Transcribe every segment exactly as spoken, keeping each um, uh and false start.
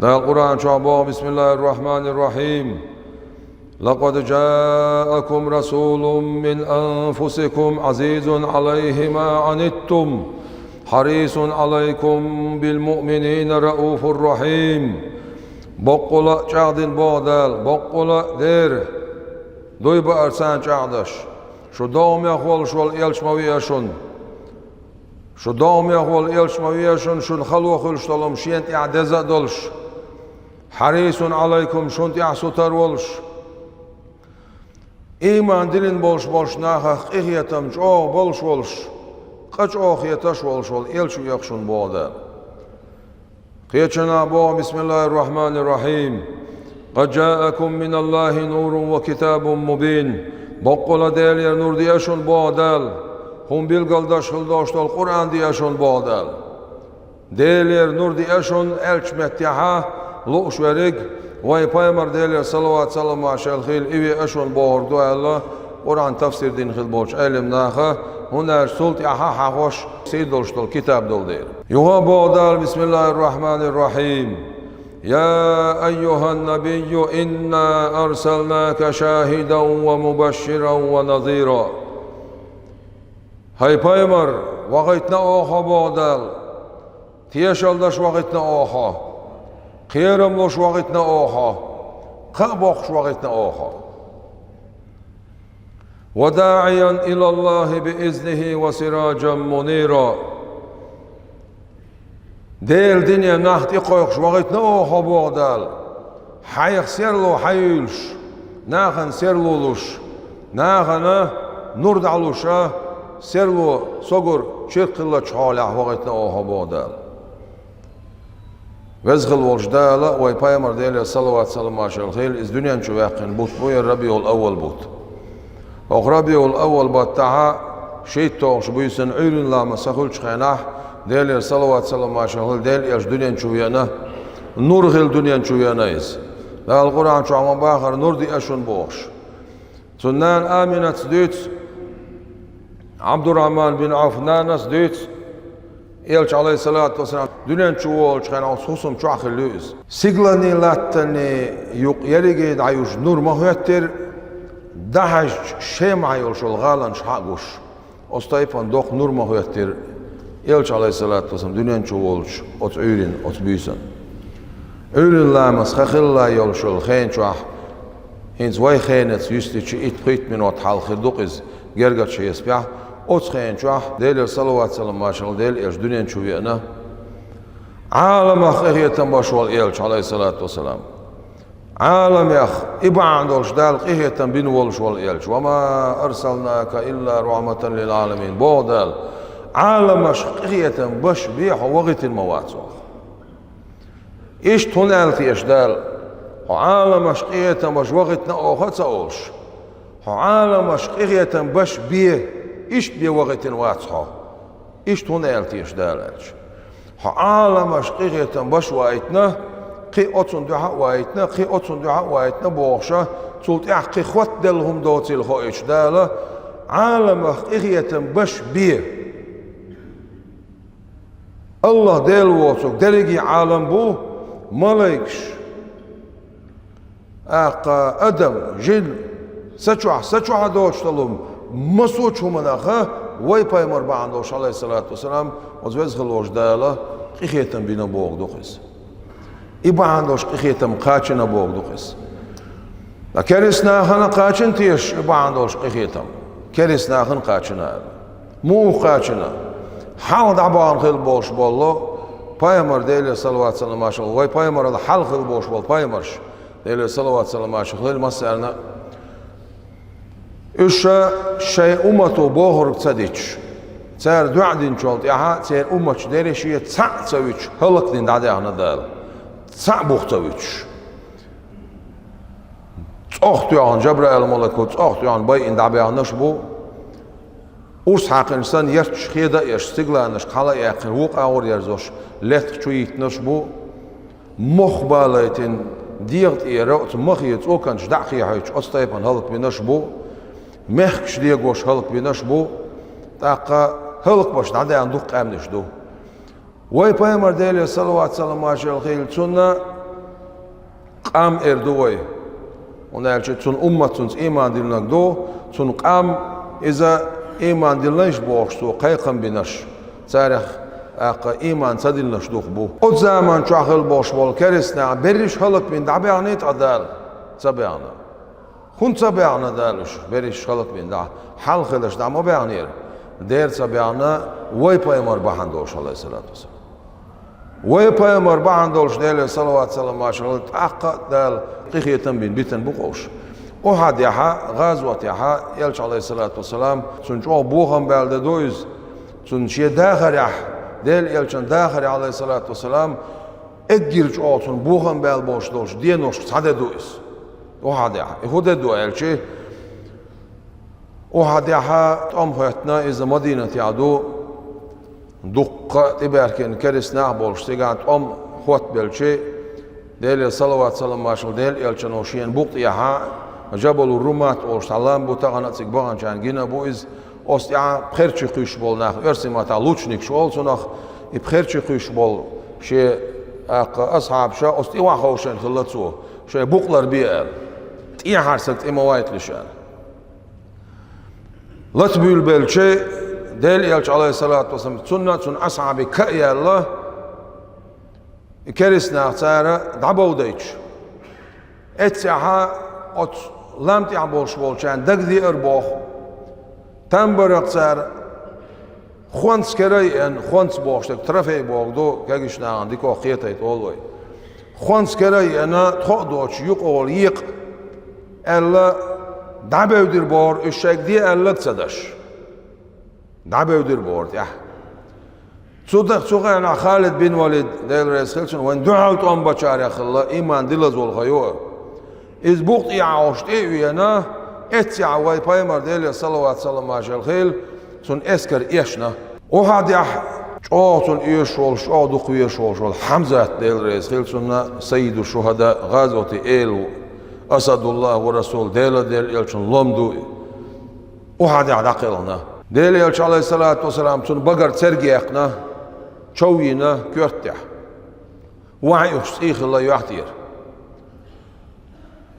Дала Къуръан чохь боху: بسم الله الرحمن الرحيم. لقد جاءكم رسول من أنفسكم عزيز عليه ما عنتم حريص عليكم بالمؤمنين رءوف رحيم. Боккъала а чӀагӀдина боху Дала, боккъала а дера, дуй баар царна чӀагӀдеш. Шу догӀмех волуш волу элча ма веа шуна. Шу догӀмех волу элча ма веа шуна, шуна хало хуьлуш долу хӀума шена тӀехь деза а долуш. حريص عليكم, шуна тӀехь сутара волуш. Ийман диллина болуш болчу нахах къинхетам чӀогӀа болуш волуш, къа чӀогӀа хеташ а волуш волу элча веа шуна боху Дала. Кхечанхьа боху: بسم الله الرحمن الرحيم. قد جاءكم من الله نور وكتاب مبين. Боккъала а Делера нур деа шуна боху Дала. ХӀума билгалдеш хила долуш долу Къуръан деа шуна боху Дала. Делера нур деа шуна аьллачу меттехь лууш верг, вайн пайхамар, Делера салават-салам-маршалла хуьлда, и веа шуна бохург ду аьлла, Къуръан тафсир дина хила болчу Ӏелам наха, хӀунда аьлча цул тӀаьхьа хьахош сий долуш долу китаб долу дела. Юха а боху Дала: بسم الله الرحمن الرحيم. يا أيها النبي إنا أرسلناك شاهدا ومبشرا ونذيرا. ХӀай пайхамар, вахийтина оха боху Дала. Тешалла деш вахийтина оха. Кхерам луш вахийтина оха. Кхаъ боккхуш вахийтина оха. وداعيا إلى الله بإذنه وسراجا منيرا. Делан дине нах тӀекхойкхуш вахийтина оха боху Дала. Хьайх серло хьайуьйлуш, нахана серло луш, нахана нур дӀалуш, серло согур чиркх хиллачу хьолехь вахийтина оха боху Дала. Веза хила волчу Дала вайн пайхамар, Делера салават-салам-маршалла хуьлда, иза дуьнен чу ваьккхина бутт бу, я Рабиул-Аввал бутт. ХӀокху Рабиул-Аввал баттахь шийтталгӀачу буьйсанна Ӏуьйрин ламаз ца хуьлучу хенахь, Делера салават-салам-маршалла хуьлда, Делан элча дуьнен чу веана, нур хилла дуьнен чу веана иза. Дала Къуръан чохь ма бахара, нур деа шуна бохуш. Цуьнан нана Аминатс дуьйцу, Ӏабдуррахьман бин Ӏавф нанас дуьйцу, элча, Ӏалайхиссалату вассалам, дуьнен чу волучу хенахь оцу хӀусам чохь хилла ю иза. Сигаланний, латтанний юкъ ерриге дӀаюьжу нур ма хӀоьттира, дӀахьаьжча Шемахь йолуш йолу гӀаланаш хьа а гуш. Оцу тайпана доккха нур ма хӀоьттира элча, Ӏалайхиссалату вассалам, дуьнен чу волчу оцу Ӏуьйрин, оцу буьйсанна. Ӏуьйрин ламаз хан хилла йолуш йолу хен чохь, хӀинца вай хенца юьстичи итт-пхийтта минот хьалха хир ду-кх иза, гергарчу хьесапехь, оцу хен чохь Делера салават-салам-маршалла хуьлда, Делан элча дуьнен чу веана, Ӏаламах къинхетам беш волу элча, Ӏалайхиссалату вассалам. Ӏаламех и бахьана долуш Дала къинхетам бина волуш волу элча. وما أرسلناك إلا رحمة للعالمين, боху Дала. Ӏаламашка къинхетам беш бен хьо вахийтина ма вац оха. Иштта хӀунда аьлла теша Дала? Хьо Ӏаламашка къинхетам беш вахийтина оха а ца олуш, хьо Ӏаламашка къинхетам беш бен, иштта бен вахийтина вац хьо. Иштта хӀунда аьлла теша Дала аьлча? Хьо Ӏаламашка къинхетам беш ваийтина, кхин оцунна дуьхьа а ваийтина, кхин оцунна дуьхьа а ваийтина бохуша, цул тӀаьхьа кхин хоттаделла хӀума доцийла хоуьйтуш Дала, Ӏаламах къинхетам беш бен. АллахӀ Дела воцург дерриге Ӏалам бу, малайкаш, тӀаккха адам, жин, са чохь, са чохь а доцуш долу массо а хӀуманах вай пайхамар бахьана долуш, Ӏалайхиссалату вассалам, оцу веза хила волчу Дала къинхетам бина бохург ду-кх иза. И бахьана долуш къинхетам кхачийна бохург ду-кх иза. Ткъа керста нахана кхачийна теша и бахьана долуш къинхетам? Керста нахана кхачийна аьлла. Муха кхачийна? Хьалха дӀабахана хила болуш болу пайхамар, Делера салават-салам-маршалла хуьлда, вай пайхамарал хьалха хила болуш болу пайхамарш, Делера салават-салам-маршалла хуьлда, массарна а, уьш шайн уммато бохург ца дича, цара доӀа динчул тӀаьхьа церан умматаш дерриш а цхьаъ ца вуьтуш, хӀаллакдина дӀадаьхна Дала. Цхьаъ бух ца вуьтуш. ЦӀогах тоьхна, Жабраил-малико цӀогах тоьхна байина дӀабаьхнарш бу. Урс хьаькхинчу санна, ярташ хеда а еш, стигланашка хьала а яьккхина, вукху агӀор ерзош, лаьттах чу йиттинарш бу. Мох балайтина, дегӀа тӀера оцу махе цӀоканчаш дӀа а кхехьуьйтуш, оцу тайпана хӀаллакбинарш бу. Мехкаш дегош хӀаллакбинарш бу. ТӀаккха хӀаллакбеш дӀадаьхна дукха къаьмнаш ду. Вай пайхамар, Делера салават-салам-маршалла хуьлда цунна, Къам эр ду вай. ХӀунда аьлча цунна уммат, цунца ийман диллинарг ду, цунна къам, иза ийман диллинарш бохуш цо кхайкхам бинарш, царех тӀаккха ийман ца диллинарш дукха бу. Оцу заман чохь хилла болуш болу керста нах берриш хӀаллакбина дӀабаьхний ткъа Дала? Ца баьхна. ХӀунда ца баьхна Дала уьш берриш хӀаллакбина дӀа? Хьалха хилларш дӀа ма баьхнера. Дера ца баьхна вай пайхамар бахьана долуш, алейхиссалату вассалам. Вай пайхамар бахьана долуш, Делера салават-салам-маршалла, тӀаккха а Дала къинхетам бина битина бу-кх уьш. Ухьадехьа, гӀазотехьа, Элча, алейхиссалату вассалам, цунна чӀогӀа бохам баьлла де ду иза. Цунна шен дахарехь, Делан Элчан дахарехь, алейхиссалату вассалам, эггара чӀогӀа цунна бохам баьлла болуш долчу деношкахь цхьа де ду иза. Ухьадехь. И хӀун де ду аьлча, Ухьадехьа тӀом хӀоьттина, иза Мадинатехь ду, дуккха а тӀебаьхкина керста нах болуш, цигахь тӀом хӀоттабелча, Делера салават-салам-маршалла, Делан Элчано шена букъа тӀехьа, Жабалур-Румат олуш цхьа лам бу, тахана а цига баханчарна гина а бу иза, оцу тӀехь пхерчий кхуьйсуш болу нах, оьрсийн маттахь лучникаш олу цунах, и пхерчий кхуьйсуш болу шен, тӀаккха, асхьабаша оцу тӀе охьаховшийна хилла цо, шайн букъ ларбе аьлла. ТӀехьара стаг тӀе ма вайталаш аьлла. Лата буьйлабелча, Делан Элча, алейхиссалату вассалам, цунна а, цуьнан асхьабе ка а яьлла, и керста нах цара дӀабовдайташ. Эццехьа оцу лам тӀехь болуш болчарна дагадеара боху. Там бара-кх цара, хонца кара а еана, хонца бохуш дерг трофей бохург ду, кегийчу нахана дикох кхетийта олу вай. Хонца кара а еана, тхо а доцуш, юкъа волу екъа, аьлла, дӀабевдира бохура, уьш шайга де аьлларг а ца деш. ДӀабевдира бохура тӀехь. Цу тӀе, цу хенахь Халид бин Валид, Дела реза хила цунна, вайн дуьхьал тӀом бечарех хилла, ийман диллаза волу хан ю. Иза букъа тӀехьа Ӏаш тӀе а веана, эццехьа вай пайхамар, Делера салават-салам-маршалла хуьлда цунна, эскар эшна. Ухьадехь чӀогӀа цунна оьшуш волуш, чӀогӀа дукха везаш волуш волу Хьамзат, Дела реза хила цунна, саййиду шухӀада, гӀазотийн эла ву, Асадуллахь ва расул, Делан, Делан Элчан лом ду и. Ухьадехь дӀакхелхина. Делан Элча, алейхиссалату вассалам, цунна багара церг яьккхина, чов йина коьрта тӀехь. Вахьа юхуш цӀий хилла юьхь тӀера.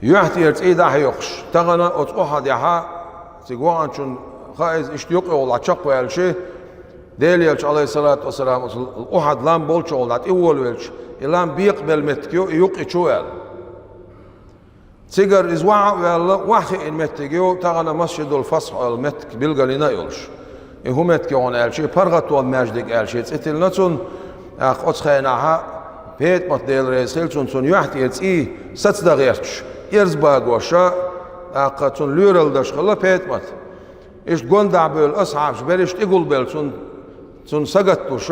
Юьхь тӀера цӀий дӀахьоькхуш, тахана оцу Ухьадехьа, цига ваханчунна хаьа иза, иштта юкъа йолу дӀа чекхваьлча, Делан Элча, алейхиссалату вассалам, оцу Ухьад лам болчу гӀолла дӀа тӀе волавелча, и лам бекъабелла меттиг ю, и юккъе чу ваьлла. Цигара иза вахьа а ваьлла, вахьа хиъна меттиг ю, тахана Масжидул Фасхь олу меттиг билгалйина а йолуш. И хӀун меттиг ю хьуна аьлча, паргӀатон маьждиг аьлла шен цӀе тиллина цунна, тӀаккха оцу хенахьа ПетӀамат, Дела реза хила цунна, цунна юьхь тӀера цӀий сацадан гӀерташ, эрз багоша, тӀаккха цунна лоьралла деш хилла ПетӀамат. Иштта гонаха бевлла асхьабаш берриш тӀе гулбелла цунна, цунна сагатдеш,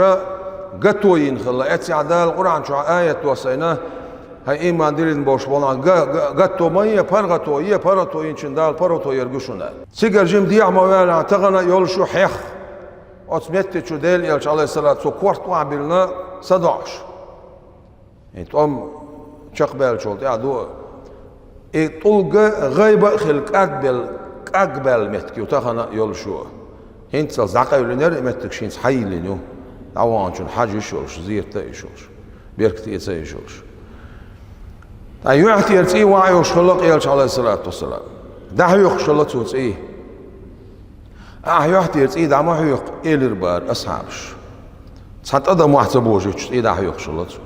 гатто йина хилла. Эццехь Дала Къуръан чохь аят доссийна: «Хьайн ийман диллина болуш болу нах, га-, га-, гатто ма е, паргӀато е, паргӀато йинчунна Дала паргӀато ерг ю шуна». Цигара жима дехьа ма ваьлла, тахана а йолуш ю хьех. Оцу метте чу Делан Элча, алейхиссалату, цо корта охьабиллина, садоӀуш. И тӀом чекхбаьллачул тӀаьхьа ду. И тӀулг гӀайба а хилла кӀадбелла, кӀагбаьлла меттиг ю, тахана а йолуш ю. ХӀинццалц дӀакъевлинера и меттиг, хӀинца хьайиллина ю. ДӀаваханчунна хьажа йиш йолуш, зерат дан йиш йолуш, беркате эца йиш йолуш. Ткъа юьхь тӀера цӀий вахьа йолуш хилла-кх Элча, алейхиссалату вассалам. ДӀахьоькхуш хилла цо цӀий. «Ахь юьхь тӀера цӀий дӀа ма хьоькху», — элира бара асхьабаш. Цхьа тӀадам охьа ца божуьйтуш, цӀий дӀахьоькхуш хилла цо.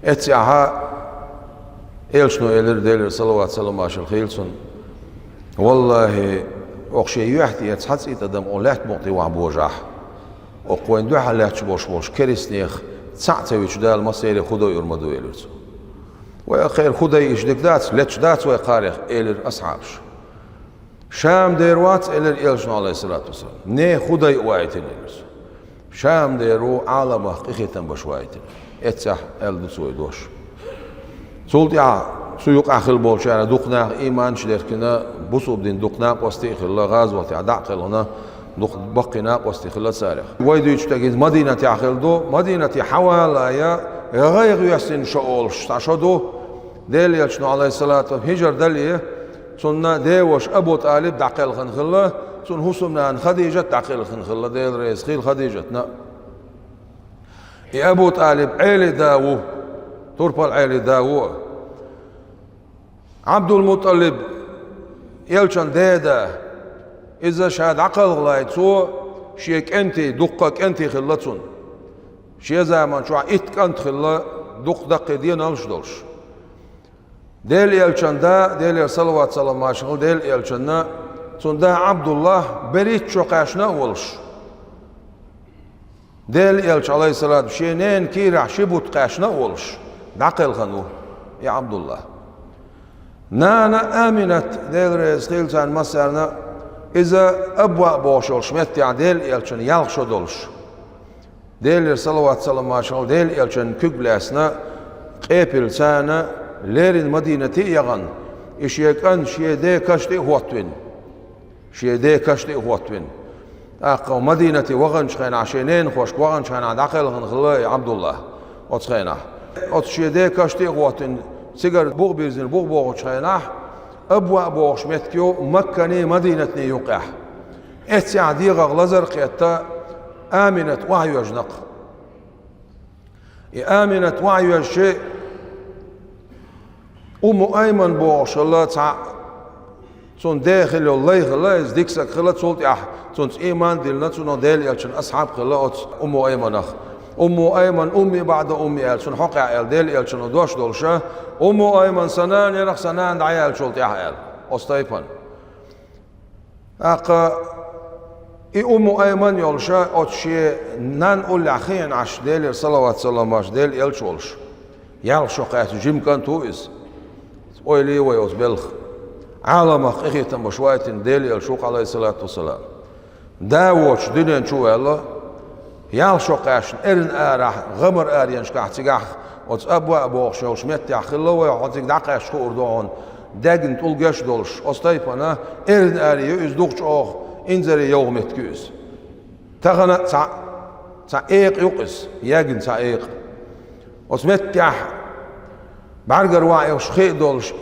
Эццехьа Элчано элира, Делера салават-салам-маршалла хуьлда цунна: «Валлахьи, оха шен юьхь тӀера цхьа цӀий тӀадам оха лаьтта букъа тӀе охьа божахь, оха вайна дуьхьал лаьтташ болуш болчу керстанех цхьаъ ца витча, Дала массеран а хӀу дойур ма ду», — элира цо. «Вай а кхеран хӀу дайа иштта дика дац, летташ дац вай кхарех», — элира асхьабаш. «Шам дер вац», — элира Элчано, алейхиссалату вассалам. «Нехан хӀу дайа ваийтина», — элира цо. «Шам дер ву Ӏаламах къинхетам беш ваийтина». Эццехь аьлла ду цо и дош. Цул тӀаьхьа цу юкъахь хилла болчара дукха нах ийманаш деркина, бусулба дин дукха накъостий а хилла, гӀазотехь дӀа а кхелхина, дукха баккхий накъостий хилла царех. Вай дуьйцуш дерг иза Мадинатехь хилла ду, Мадинате хьавалале, гӀайгӀа йоьссина шо олуш цхьа шо ду. Делан Элчано, алейхиссалату, хӀижра дале, цунна деваша Абу ТӀалиб дӀакхелхина хилла, цунна хӀусамнана Хадижат дӀакхелхина хилла, Дела реза хила Хадижатна. И Абу ТӀалиб Ӏелин да ву, турпал Ӏелин да ву. Ӏабдул-МутӀалиб, элчан деда, иза ша дӀакхалхале, цо шен кӀентий, дуккха кӀентий хилла цунна. Шен заман чохь итт кӀант хилла, дукха даккхий деналлаш долуш. Делан элчан да, Делера салават-салам-маршалла хуьлда Делан элчанна, цуьнан да Ӏабдуллахь берхӀитта шо кхаьчна а волуш, Делан элча, Ӏалайхиссалату, шен ненан кийрахь ши бутт кхаьчна а волуш, дӀакхелхина ву и Ӏабдуллахь. Нана Аминат, Дела реза хуьлда царна массарна, иза Абваъ бохуш йолчу меттехь Делан элчанна ялх шо долуш, Делера салават-салам-маршалла хуьлда Делан элчанна куьг лаьцна, къепилла царна леррина Мадинате а яхана, и шен кӀант шен ден каш тӀе а хӀоттавина. Шен ден каш тӀе а хӀоттавина. ТӀаккха Мадинате ваханчу хенахь, шен ненахошка ваханчу хенахь дӀакхелхина хилла и Ӏабдуллахь оцу хенахь. Оцу шен ден каш тӀе а хӀоттийна, цигара бух бирзина бух бохучу хенахь, Абваъ бохуш меттиг ю Макканий, Мадинатний юккъехь. Эццехь дегӀах лазар а кхетта, Аминат охьайоьжна-кх. И Аминат охьайоьжча, Умму Айман бохуш хилла цхьаъ, цуьнан ден хилла йолу лай хилла, иза дика стаг хилла, цул тӀаьхьа цуьнца ийман а диллина, цунах Делан элчанан асхьаб а хилла оцу Умму Айманах. Умму Айман, умми баӀда умми аьлла, цунна хьокъехь аьлла, Делан элчано дош долуша, Умму Айман, сан нана ярах, сан нана дӀаяьллачул тӀаьхьа аьлла, оцу тайпана. ТӀаккха и Умму Айман йолуша, оцу шен нанна уллехь хиъна Ӏаш, Делера салават-салам-маршалла хуьлда Делан элча волуш, ялх шо кхаьчна жима кӀант ву иза. Ойла е вай оцу белхан. Ӏаламах къинхетам беш вайтина Делан элча ву-кх, Ӏалайхиссалату вассалам. Да воцуш дуьнен чу ваьлла, ялх шо кхаьчна, эрна арахь, гӀамар аренашкахь цигахь, оцу Абваъ бохуш йолчу меттехь хилла вай, хьо цига дӀакхаьчча хуур ду хьуна, дегна тӀулгаш а долуш, оцу тайпана эрна аре ю иза, дукха чӀогӀа инзаре йовха меттиг ю иза. Тахана а цхьаъ, цхьа экъа ю-кх иза, ягна цхьа экъа. Оцу меттехь бӀаьргара ваьӀна йолуш хи а долуш,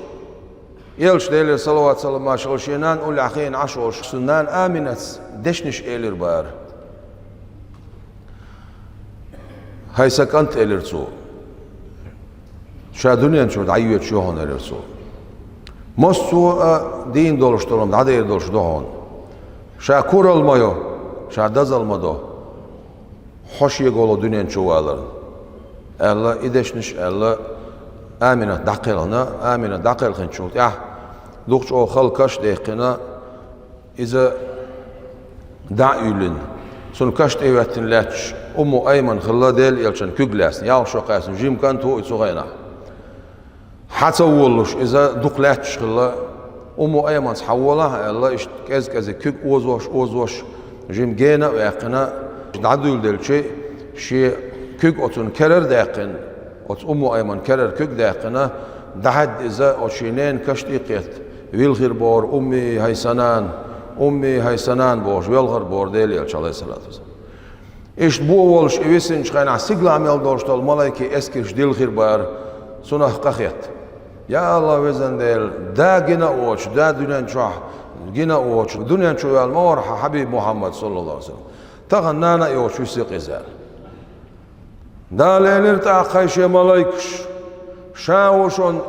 элча, Делера салават-салам-маршалла хуьлда, шен нанна уллехь хиъна Ӏаш волуш, цуьнан нана Аминатс дешнаш элира бара. «ХӀай сан кӀант», — элира цо. «Ша дуьнен чуьра дӀайоьдуш ю хьуна», — элира цо. «Массо а дийна долуш долу хӀума дӀадер долуш ду хьуна. Ша куралла ма йо, ша дозалла ма до. Хьо шегало дуьнен чу валарна», — аьлла, и дешнаш а аьлла, Аминат дӀакхелхина. Аминат дӀакхелхинчул тӀаьхьа дукха чӀогӀа хала каш а даьккхина, иза дӀа а юьллина. Цунна каш тӀе а хӀоьттина лаьтташ Умму Айман хилла, Делан элчанна куьг лаьцна, ялх шо кхаьчна жима кӀант ву и цу хенахь. Хьа ца волуш, иза дукха лаьтташ хилла, Умму Айманс хьа волахь а аьлла, иштта кӀез-кӀезиг куьг озош, озош, жима гена а ваьккхина, дӀадуьйладелча, шен куьг оцунна керара а даьккхина, оцу Умму Айманан керара куьг а даьккхина, дӀахьаьдда иза оцу шен ненан каш тӀе а кхетта, вилхира бохура: «Умми, хӀай сан нана, умми, хӀай сан нана», — бохуш, велхара бохура Делан элча, Ӏалайхиссалату вассалам. Иштта бо волуш и висинчу хенахь, сигалахь мел долуш долу малайкийн эскарш дилхира бара, цунах къахетта. Я АллахӀ, везан Дела, да гина а воцуш, да дуьнен чохь гина а воцуш, дуьнен чу ваьлла ма вара хьан хьабиб Мухьаммад, саллаллаху Ӏалайхи ва саллам. Тахана нана а йоцуш висира-кх иза аьлла. Дала элира тӀаккха шен малайкаш: «Ша ву шуна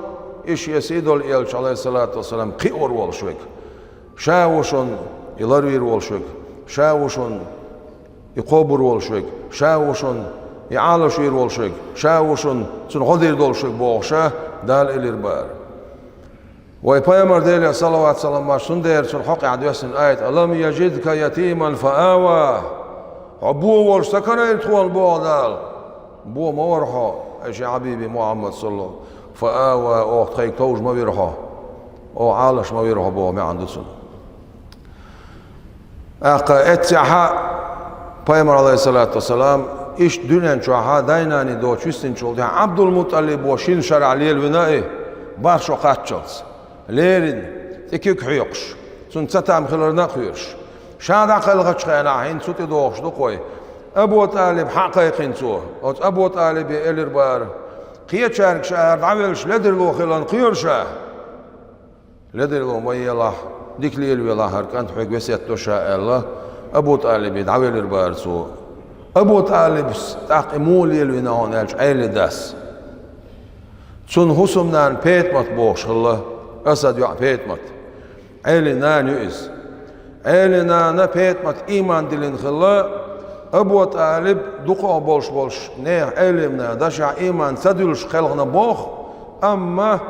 и шен сий долу элча, Ӏалайхиссалату вассалам, кхиор волуш верг. Ша ву шуна и ларвийр волуш верг. Ша ву шуна и кхобур волуш верг. Ша ву шуна и Ӏалашвийр волуш верг. Ша ву шуна цунна гӀо дийр долуш верг», — бохуша, Дала элира бара. Вай пайхамар, Делера салават-салам марш, цундела цунна хьокъехь доьссина аят: «Алам яжидка ятиман фа ава». Хьо бо волуш ца карийра тхуна, боху Дала. Бо ма вара хьо, ай шен хьабиби Мухьаммад, саллаллаху. «Фа ава», оха тхайга товжа ма вира хьо, оха Ӏалаш ма вира хьо, боху маьӀна ду цунна. ТӀаккха эццехьа пайхамар, Ӏалайхиссалату вассалам, иштта дуьнен чохьа дай-наний доцуш виссинчул тӀаьхьа Ӏабдул-МутӀалибо шина шарахь лелавина и, бархӀ шо кхаччалц. Леррина, цӀе куьг хьоькхуш, цунна цатам хиларна а кхоьруш. Ша дӀакхелхачу хенахь, хӀинца цу тӀе догӀуш ду-кх вай, Абу ТӀалиб хьа а кхайкхина цо. Оцу Абу ТӀалибе элира бара: «Кхечаьрга ша хӀара дӀавелча ледарло хиларна кхоьру ша?» «Ледарло ма елахь, дика лелавелахь хӀара кӀант, хьоьга весет до ша», — аьлла, Абу ТӀалибе дӀавелира бара цо. Абу ТӀалибс тӀаккха и муха лелавина хьуна аьлча, Ӏелин дас. Цунна хӀусамнана ПетӀамат бохуш хилла. Асад йоӀ ПетӀамат. Ӏелин нана ю иза. Ӏелин нана ПетӀамат ийман диллина хилла, Абу ТӀалиб дукхагӀа болуш болуш нехан Ӏелимна дашехь ийман ца дуьллуш кхелхина боху, амма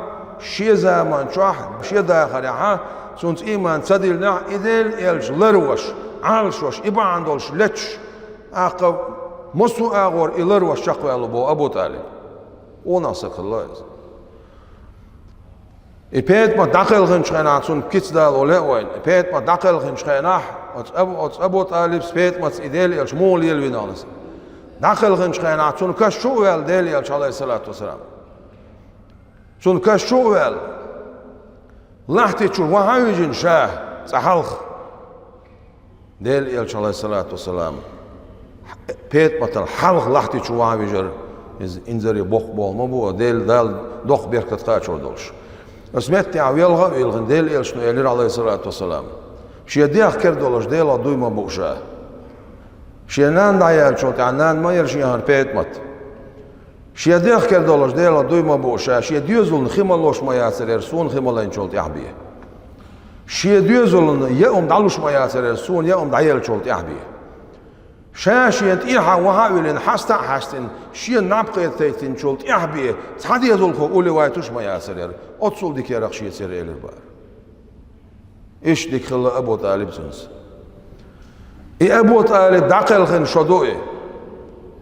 шен заман чохь, шен дахарехь цуьнца ийман ца диллинехь, и Делан элча ларвеш, Ӏалашвеш, и бахьана долуш леташ, тӀаккха массо а агӀор и ларвеш чекхваьлла боху Абу ТӀалиб. Къонах стаг хилла иза. И ПетӀамат дӀакхелхинчу хенахь цунна кица дало лаьа вайна. И ПетӀамат дӀакхелхинчу хенахь, оцу Абу, оцу Абу ТӀалибс ПетӀаматс и Делан элча муха лелавина аьлла. ДӀакхелхинчу хенахь цунна каш чу а ваьлла Делан элча, Ӏалайхиссалату вассалам. Цунна каш чу а ваьлла, лахьти чу вахьа а вижина ша цкъа хьалха. Делан элча, Ӏалайхиссалату вассалам, ПетӀаматал хьалха лахьти чу вахьа вижар, иза инзаре боккха болу ма бу, Дела Дала доккха беркат кхачор долуш. Аса меттехь велха а вилхина, Делан элчано элира, Ӏалайхиссалату вассалам, шен дегӀ кера долуш Делах дуй ма бу ша. Шен нана дӀаяьллачул тӀаьхьа нана ма яра шен хӀара ПетӀамат. Шен дегӀ кера долуш Делах дуй ма бу ша, шен доьзална хи ма луш ма яцар яра, суна хи ма лайначул тӀаьхьа бен. Шен доьзална яа хӀума дӀалуш ма яцар яра, суна яа хӀума дӀаеллачул тӀаьхьа бен. Ша шена тӀехьа вахьа а виллина, хьаста а хьаьстина, шена наб кхетийтинчул тӀаьхьа бен, цхьа доьзалхо уллехь вайтуш ма яцар яра, оццул дика ярах шеца яра элира бара. Иштта дика хилла Абу ТӀалиб цуьнца. И Абу ТӀалиб дӀакхелхина шо ду и.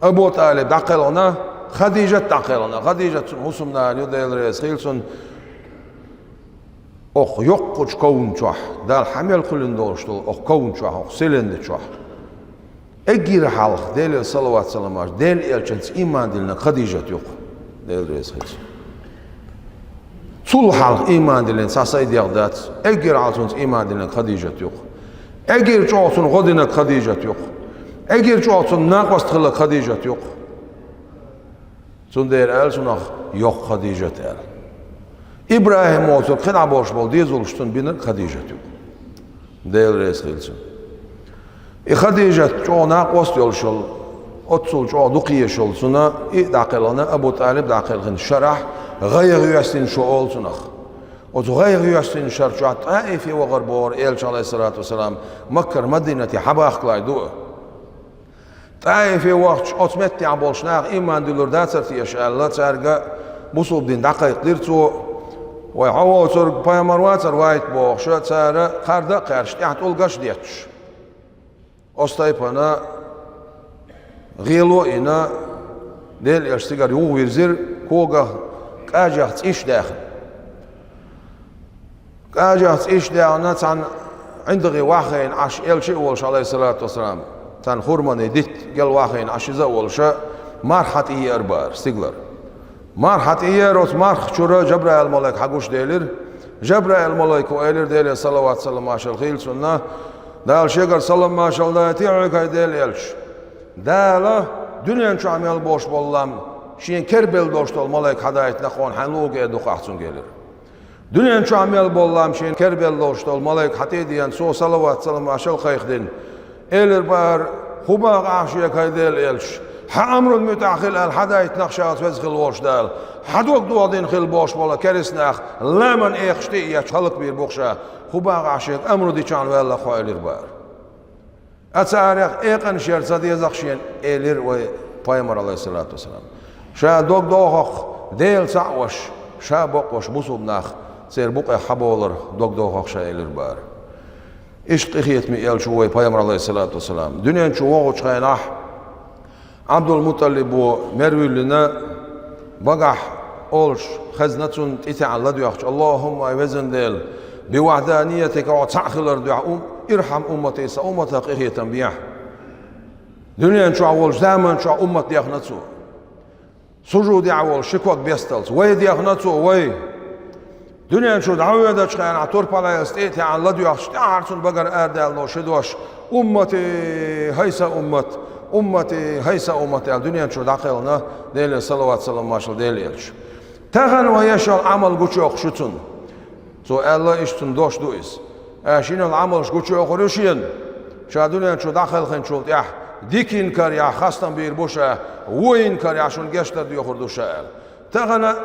Абу ТӀалиб дӀакхелхина, Хадижат дӀакхелхина. Хадижат цуьнан хӀусамнана ю, Дела реза хила цунна. Окху йоккхачу ковна чохь, Дала хьан мел кхоьллина долуш долу окху ковна чохь, окху селенна чохь. Эггара хьалха Делера салават-салам аш, Делан элчанца ийман диллинарг Хадижат ю-кх, Дела реза хила цунна. Цул хьалха ийман диллина цхьа сай дегӀ дац, эггара хьалха цуьнца ийман диллинарг Хадижат ю-кх. Эггара чӀогӀа цунна гӀо динарг Хадижат ю-кх. Эггара чӀогӀа цунна накъост хилларг Хадижат ю-кх. Цундела аьлла цунах йоккха Хадижат аьлла. ИбрахӀим воцург кхидӀа болуш болу дезалш цунна бинарг Хадижат ю. Дела реза хила цунна. И Хадижат чӀогӀа накъост йолуш йолу, оццул чӀогӀа дукха езаш йолу цунна и дӀакхелхина, Абу ТӀалиб дӀакхелхина шарахь гӀайгӀа йоьссина шо олу цунах. Оцу гӀайгӀа йоьссина шар чохь ТӀаифе вахар бохура элча, Ӏалайхиссалату вассалам, Маккара Мадинате хьабахкалой ду. ТӀаифе вахча, оцу меттехь болчу наха ийман дуьллур дацара теша аьлла, цаьрга бусулба дин дӀакхайкхадира цо, вай хьо воцург пайхамар вацара вайта бохуш, цара кхарда а кхаьрча, тӀехь тӀулгаш а детташ. Оцу тайпана гӀело а йина, Делан элча цигара юхавирзира, когах, кӀажех цӀиш а даьхна. КӀажех цӀиш а даьхна, цхьана ӀиндагӀе вахийна Ӏаш, элча а волуш, Ӏалайхиссалату вассалам, цхьана хурманийн дитта гел вахийна Ӏаш иза а волуша, марха хьатӀееара бара стигалара. Марха хьатӀееара, оцу марха чуьра Жабраил-малайк хьагуш делира. Жабраил-малайко элира, Делера салават-салам машалла хила цунна, Дала шегара салам-машалла дайтий хьоьга, хӀай Делан элча. Дала дуьнен чохь мел болуш болу лам шен кербелла долуш долу малайк хьадайтина хьуна, хьайна луъург эр ду-кх ахь цуьнга, элира. Дуьнен чохь мел болу лам шен кербелла долуш долу малайк хьан тӀе а деана, цо салават-салам машалла кхайкхадина. Элира бара, хӀун боху ахь шега, хӀай Делан элча? Хьан амрана муьтӀахь хила аьлла хьадайтина-кх ша оцу веза хила волуш Дала. Хьан дог дохадина хила болуш болу керста нах ламан экхаш тӀе а етташ хӀаллакбийр бу-кх ша. ХӀун боху ахь шега, амру дичахьана ваьлла-кх хьо, элира бара. Ткъа царех экъанаш яр ца деза-кх шена, элира вай пайхамар, Ӏалайхиссалату вассалам. Ша дог доху-кх Дела цхьаъ веш, ша бакъвеш бусулба нах церан букъех хьабовлар дог доху-кх ша, элира бара. Иштта къинхетаме элча ву вай пайхамар, Ӏалайхиссалату вассалам. Дуьнен чу вогӀучу хенахь Ӏабдул-МутӀалибо мервиллина, багахь олуш хезна цунна, тӀетаьӀна ладоьгӀча: «АллахӀумма, ай везан Дела, би вахьданиятика, хьо цхьаъ хилар дуьхьа, ум, ирхьам уммати, сан умматах къинхетам бехьа». Дуьнен чохь волчу заман чохь уммат дехна цо. Сужудехь волу ши ког бесталц. Вай дехна цо, вай. Дуьнен чу дӀавоьдучу хенахь турпалхьелаца тӀе а таьӀна ладоьгӀча, тӀаьхьара цунна багара арадала ши дош: «Уммати, хӀай сан уммат! Уммати, хӀай сан уммат!» аьлла, дуьнен чу дӀакхелхина Делера салават-салам машалла Делан элча. Тахана вай еш йолу Ӏамал гучуйоккхуш ю цунна. Цо аьлла, иштта цунна дош ду иза. Аша йина йолу Ӏамалш гучуйоккхур ю шена. Ша дуьнен чу дӀакхелхинчул тӀаьхьа дика йина карехь хастам бийр бу ша, вон йина карехь шуна гечдар доьхур ду ша аьлла. Тахана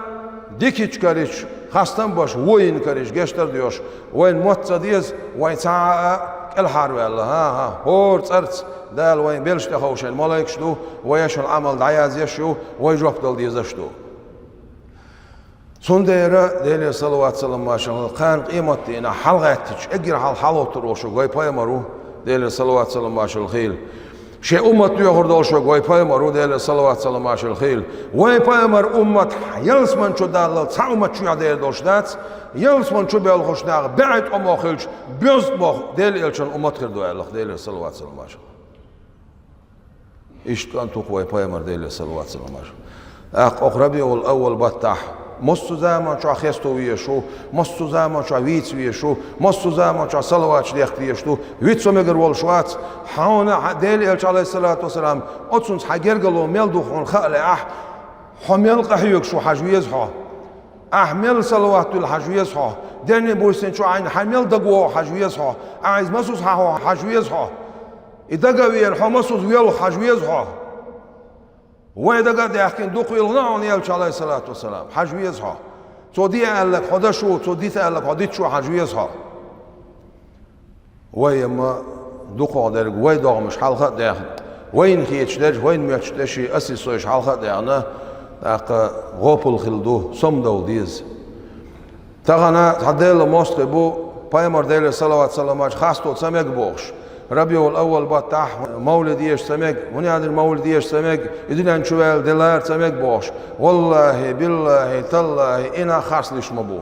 дикачу карича Хастам беш, вайна карийча гешт дар доьшуш, вайна мотт ца деза, вай цхьа а кӀелхьарваьлла, хӀан-хӀа, хӀора цӀарца Дала вайна белш тӀеховшийна малайкаш ду, вай шун Ӏамал дӀаязъеш ю, вай жоп дала дезаш ду. Цундела Делера салават-салам-маршал хилда, кхана къематдийнахь хьалгӀаьттича, эггара хьалха хьалоттур волуш верг вай пайхамар ву, Делера салават-салам-маршал хийла. Шен уммат доьхур долуш верг вай пайхамар ву, Делера салават-салам-маршал хийла. Вай пайхамар уммат ялсамани чу даллал цхьа уммат чу яхь дер долуш дац, ялсамани чу боьлхуш нах бӀе тӀомо хилча, боьзна боху Делан элчан уммат хир ду аьлла, Делера салават-салам-маршал. Иштта кӀант ву-кх вай пайхамар, Делера салават-салам маршал. ТӀаккха оха РабиӀул-аввал баттахь массо а заман чохь хесто везаш ву, массо а заман чохь вийца везаш ву, массо а заман чохь салаваташ дехка дезаш ду, виц со мегар волуш вац. Хьуна хьан Делан элча, Ӏалайхиссалату вассалам, оцунца хьан гергарло мел ду хьуна хаа лаахь, хьо мел къахьоьгуш ву хьажа веза хьо. Ахь мел салават дуьллу хьажа веза хьо. Дерриг буьйсанна чу Ӏайна хьан мел дагавогӀу хьажа веза хьо. Ахь иза масуза хьахьо хьажа веза хьо. И дага а веана, хьо масуза воьлху хьажа веза хьо. Вай дага а даьхкина дукха вилхина хьуна элча, Ӏалайхиссалату вассалам, хьажа веза хьо. Цо де аьлларг хьо даш ву, цо дита аьлларг хьо диташ ву хьажа веза хьо. Вай ма дукхох дерг вай догӀмаш хьалха а даьхна, вайна хеташ дерш, вайна моьттуш дерш, аса и сойш хьалха а даьхна, тӀаккха гӀопал хила ду, сомадовла деза. Тахана цхьа Делан мостагӀий бу, пайхамар, Делера салават-салам маршал, хасто ца мега бохуш. РабиӀул-аввал баттахь мовлид еш ца мега, хӀунда аьлла мовлид еш ца мега, и дуьнен чу ваьлла де лара ца мега бохуш. Валлахьи, биллахьи, таллахьи, и нах харцлуьйш ма бу.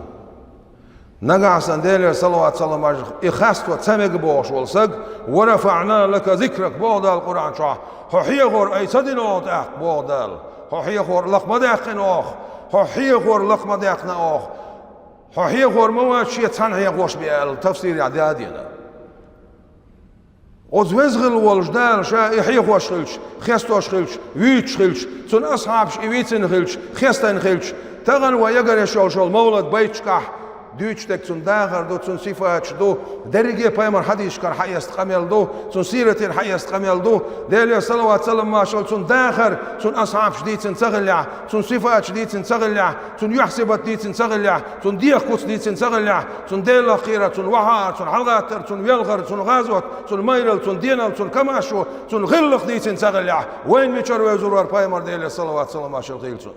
Нагахь санна Делера салават-салам маршал, и хасто ца мега бохуш волу саг, «ва рафаӀна лака зикрак», боху Дала Къуръан чохь, хьо хьехор ай ца дина оха тӀаккха, боху Дала. Хьо хьехор лакха ма даьккхина оха, хьо хьехор лакха ма даьккхина оха. Хьо хьехор ма вац шен цхьана хьехош бен аьлла, тафсирехь да а дина. Оцу веза хилла волчу Дала ша и хьехош хилча, хестош хилча, вуьйцуш хилча, цуьнан асхьабаш и вийцина хилча, хестийна хилча, тахана вай ягаръеш йолуш йолу мовлид байташкахь дуьйцуш дерг цуьнан дахар ду, цуьнан сифаташ ду, дерриге пайхамар хьадисашкара хьаэцна къамел ду, цуьнан сиратера хьаэцна къамел ду, Делера салават-салам маршал цуьнан дахар, цуьнан асхьабаш дийцина ца хиллехь, цуьнан сифаташ дийцина ца хиллехь, цуьнан юьхь-сибат дийцина ца хиллехь, цуьнан дегӀан куц дийцина ца хиллехь, цуьнан Делах кхерар, цуьнан вахьар, цуьнан хьалагӀаттар, цуьнан велхар, цуьнан гӀазот, цуьнан майралла, цуьнан денал, цуьнан камашо, цуьнан гӀиллакх дийцина ца хиллехь, вайна мичара вевзар вара пайхамар, Делера салават-салам маршал хийла цунна?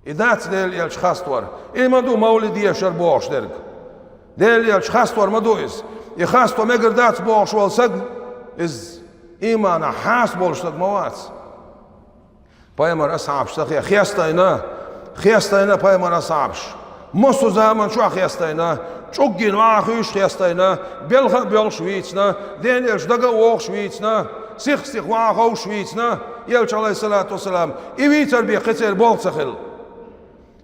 И дац Делан элча хастор. И ма ду мовлид ешар бохуш дерг. Делан элча хастор ма ду иза. И хасто мегар дац бохуш волу саг, иза ийманехь хьаса болуш саг ма вац. Пайхамар асхьабаш ца хе-, хестийна, хестийна пайхамар асхьабаш. Массо а заман чохь хестийна, чӀуггина ваха хуьйшуш хестийна, белха а боьлхуш вийцина, Делан элча дага а вогӀуш вийцина, сих-сиха ваха ховшуш вийцина, элча, Ӏалайхиссалату вассалам, и вийцар бен кхин церан болх ца хилла.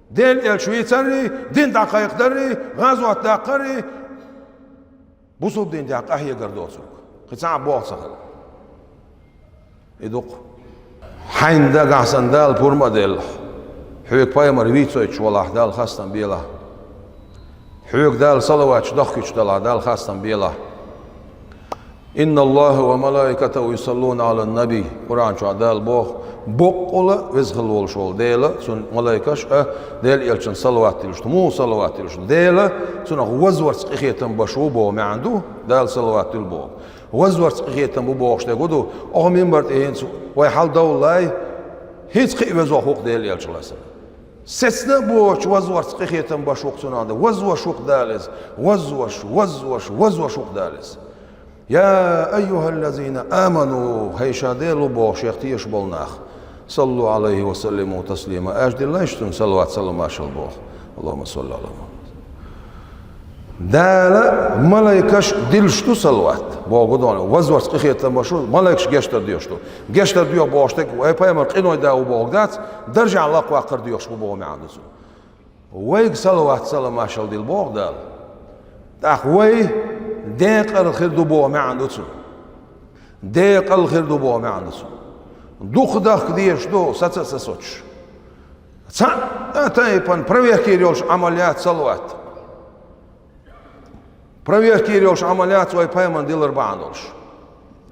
Делан элча вийцаррий, дин дӀакхайкхадаррий, гӀазот даккхаррий, бусулба дин тӀехь къахьегар доцург. Кхин цхьа а болх ца хилла. И ду-кх. Хьайна дагахь санна Дала пурба а делла, хьоьга пайхамар вийцойтуш валахь, Дала хастам белахь. Хьоьга Дала салаваташ дохкуьйтуш далахь, Дала хастам белахь. «Инна Аллаха ва малаикатаху юсаллуна Ӏалан набий». Къуръан чохь Дала боху, боккъала веза хилла волуш волу Дела, цуьнан малайкаш а Делан элчанна салават диллуш ду. Муха салават диллуш ду? Дела цунах вазварца къинхетам беш ву боху маьӀна ду, Дала салават дилла боху. Вазварца къинхетам бу бохуш дерг хӀун ду? Оха минбар тӀе хӀинца вай хьаладовлале, хӀинца кхин а везох ву-кх Делан элча, Ӏалайхиссалам. Сецна а боцуш вазварца къинхетам беш ву-кх цунах ду. Вазвеш ву-кх Дала иза. Вазвеш, вазвеш, вазвеш ву-кх Дала иза. «Я айюхаллазина аману», хӀей ша Дела ву бохуш, шех тешаш болу нах, «саллу Ӏалайхи ва саллиму таслима», аша диллайша цунна салават-салам маршалла боху. Аллахумма салли Ӏала Мухаммад. Дала малайкаш диллуш ду салават. Боху гу дона, вазварца къинхетам беш ву, малайкаш гечдар доьхуш ду. Гечдар доьху бохуш дерг, вай пайхамар къиной да ву бохург дац, даржехь лакхваккхар доьхуш бу боху маьӀна ду цуьнан. Вайга салават-салам маршалла дилла боху Дала. ТӀаккха вай декъала хир ду боху маьӀна ду цуьнан. Декъала хир ду боху маьӀна ду цуьнан. Дукха дахка дезаш ду, саца а ца соцуш. Цхьа а тайпана проверкера йолуш Ӏамал яц салават. Проверкера йолуш Ӏамал яц вай пайхамарна дилар бахьана долуш.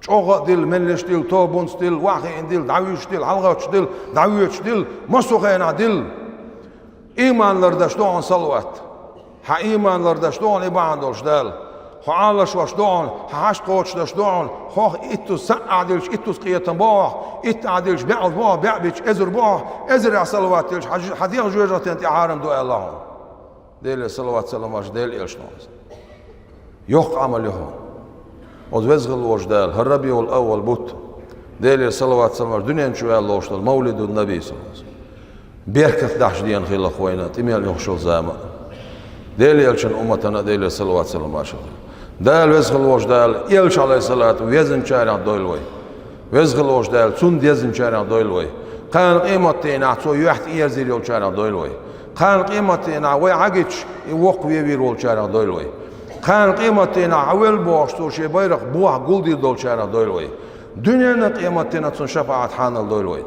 ЧӀогӀа а дилла, меллаша дилла, тобанца дилла, ваха хиъна дилла, дӀавуьйшуш дилла, хьалагӀоттуш дилла, дӀавоьдуш дилла, массо а хенахь дилла. Ийман лардеш ду хьуна салават. Хьан ийман лардеш ду хьуна и бахьана долуш Дала. Хьо Ӏалашвеш ду хьуна, хьан хьашт кхочушдеш ду хьуна, хьох иттаза схьа а дилча, иттаза къинхетам бу хьох, итт а дилча, бӀе бу хьох, бӀе бича, эзар бу хьох, эзарехь салават дилча, хьан, хьан дегӀ жоьжахатина тӀе хьарам ду аьлла хьуна. Деле салават-салам марш Делан Элчано. Йоккха Ӏамал ю хьуна. Оцу веза хила волчу Дала, хӀара РабиӀул-аввал бутт, Деле салават-салам марш дуьнен чу ваьлла волуш долу Мавлидун-Наби, саллаллаху алейхи ва саллям. Беркат дахьаш дена хилла вайна, тӀе мел йохуш йолу зама а. Делан Элчан умматана а Деле салават-салам марш хила. Дала, веза хила волчу Дала, Элча, алейхиссалату, везначарех дойла вай. Веза хила волчу Дала, Цунна дезначарех дойла вай. Кхана къематдийнахь Цо юьхь тӀеерзийр йолчарех дойла вай. Кхана къематдийнахь вай хьагича, и воккха вевийр волчарех дойла вай. Кхана къематдийнахь хьан велла бохуш, Цо Шен байракх бохьа гулдийр долчарех дойла вай. Дуьненан къематдийнахь Цунна шапаӀат хьанал дойла вай.